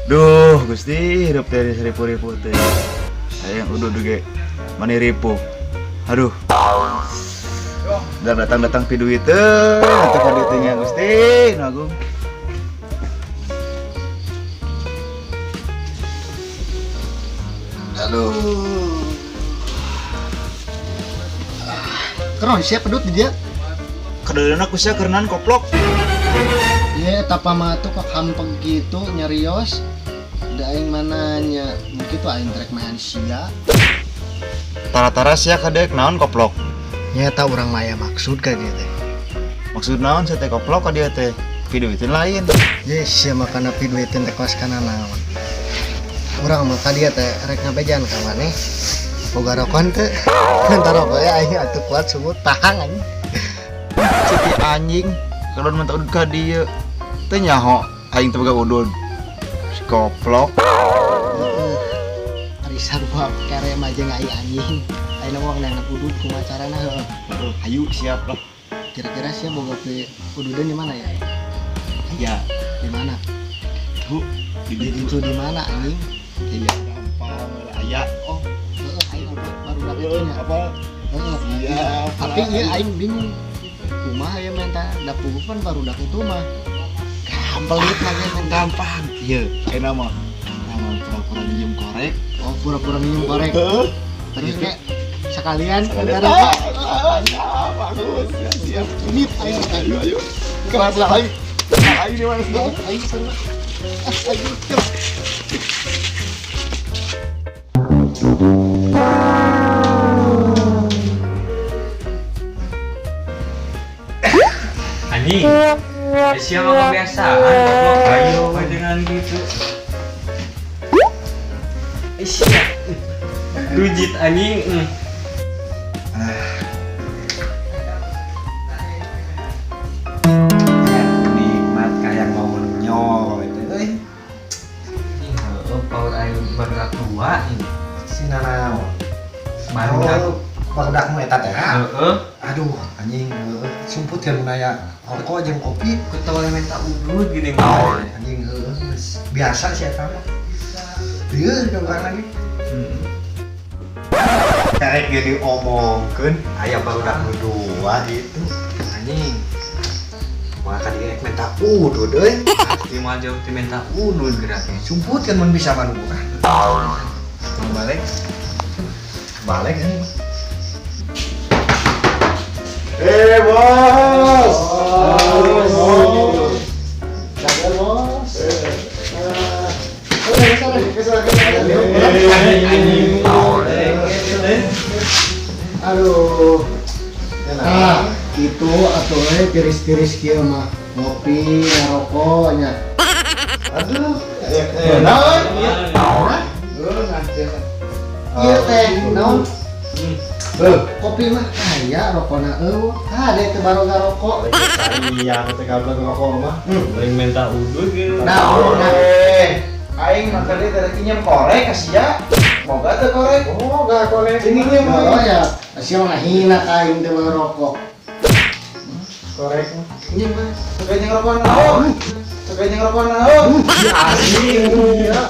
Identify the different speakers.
Speaker 1: Duh, Gusti, hirup teh ripu-ripu teh. Hayang udud ge mani ripu. Aduh. Dan datang-datang piduit teh, atuh ka dieu teh nya Gusti, nu agung. Aduh.
Speaker 2: Keron siapa pedut di dia?
Speaker 1: Kadeuleuna ku sia keureunaan koplok.
Speaker 2: Iya, tapa mah tuh kok hampek gitu nyerios. Da aing mananya, mungkin tuh aing trek main sia.
Speaker 1: Tara-tara sia kadeuk naon koplok?
Speaker 2: Nyata urang mah aya maksud ka dia teh.
Speaker 1: Maksud naon sia teh koplok ka dia teh? Piduiteun lain.
Speaker 2: Ye, sia makana piduiteun teh kos kana naon. Urang mah ka dia teh rek ngabejan ka maneh. Boga rokon teh. Entar rokok ya aing atuh kuat sumut tahang anjing.
Speaker 1: Siti anjing, kalau minta udud ka dieu. Teu nyaho aing teh boga udud. Si koplok.
Speaker 2: Heeh. Ari sarua kere mah jeung ai anjing. Ayeuna mah neangan udud kumaha carana heueuh.
Speaker 1: Hayu siap lah.
Speaker 2: Kira-kira sia boga pe ududan di mana ya?
Speaker 1: Ya,
Speaker 2: Di mana?
Speaker 1: tuh di
Speaker 2: Di
Speaker 1: ditu.
Speaker 2: ditu di mana anjing?
Speaker 1: Iya, gampang aya.
Speaker 2: Oh, heeh aing baru baru itu nya.
Speaker 1: Apa?
Speaker 2: Heeh.
Speaker 1: Siap.
Speaker 2: Tapi ieu aing bingung. Kumaha ya menta da puguh pan barudak itu mah. Pelit lagi menta.
Speaker 1: Gampang. Iya, enak mah. Nama pura-pura minjem korek.
Speaker 2: Oh, pura-pura minjem korek.
Speaker 1: Heeh.
Speaker 2: Terus kayak sekalian
Speaker 1: Sekalian.
Speaker 2: bentar apa?
Speaker 1: Ah, bagus. Siap, siap.
Speaker 2: Ini aing
Speaker 1: Ayo, ayo. Keras lagi. Ayo di mana sih?
Speaker 2: Aing seru. Ah, aing yuk.
Speaker 3: Anjing. Sia mah kebiasaan goblok. Ayo dengan gitu. Sia. Rujit anjing.
Speaker 4: Nikmat kayak mau menyol itu euy.
Speaker 3: Anjing heueuh paur aing barudak tua ini.
Speaker 4: Si nanaon?
Speaker 3: Barudak.
Speaker 4: Oh, barudak nu eta teh.
Speaker 3: Heeh.
Speaker 4: Aduh, anjing heueuh. Sumput kan mun aya rokok jeung kopi.
Speaker 3: Ketawa minta udud gini mah.
Speaker 4: Anjing heueuh geus biasa sih eta mah. Lieur ka urang lagi. Karek ge diomongkeun aya barudak nu dua gitu.
Speaker 3: Anjing.
Speaker 4: Maka dia minta udud euy.
Speaker 3: Pasti mah jauh ti minta udud geraknya.
Speaker 4: Sumput kan mun bisa mah nu buka.
Speaker 1: Mau balik?
Speaker 4: Balik anjing.
Speaker 1: Eh, bos.
Speaker 2: Bos. Sabar, bos.
Speaker 3: Anjing.
Speaker 2: Aduh. Nah, itu atuh we tiris-tiris kieu mah. Ngopi, ngarokok nya.
Speaker 1: Aduh, naon?
Speaker 2: Hah? Ieu teh naon? Kopi mah aya rokona eueuh. Hade teu baru ngarokok.
Speaker 4: Iya, teh kabel rokok mah.
Speaker 3: Paling minta udud gitu.
Speaker 2: Nah, nah.
Speaker 1: Aing mah tadi tadi nyem korek ka sia. Moga teu korek.
Speaker 4: Oh, gak korek.
Speaker 1: Ini nyem.
Speaker 2: Oh ya, sia mah ngahina ka aing teu ngarokok.
Speaker 4: Korek.
Speaker 2: Ini mah
Speaker 1: Suka nyeng rokok naon? Suka nyeng rokok naon?
Speaker 4: Anjing.
Speaker 2: Iya.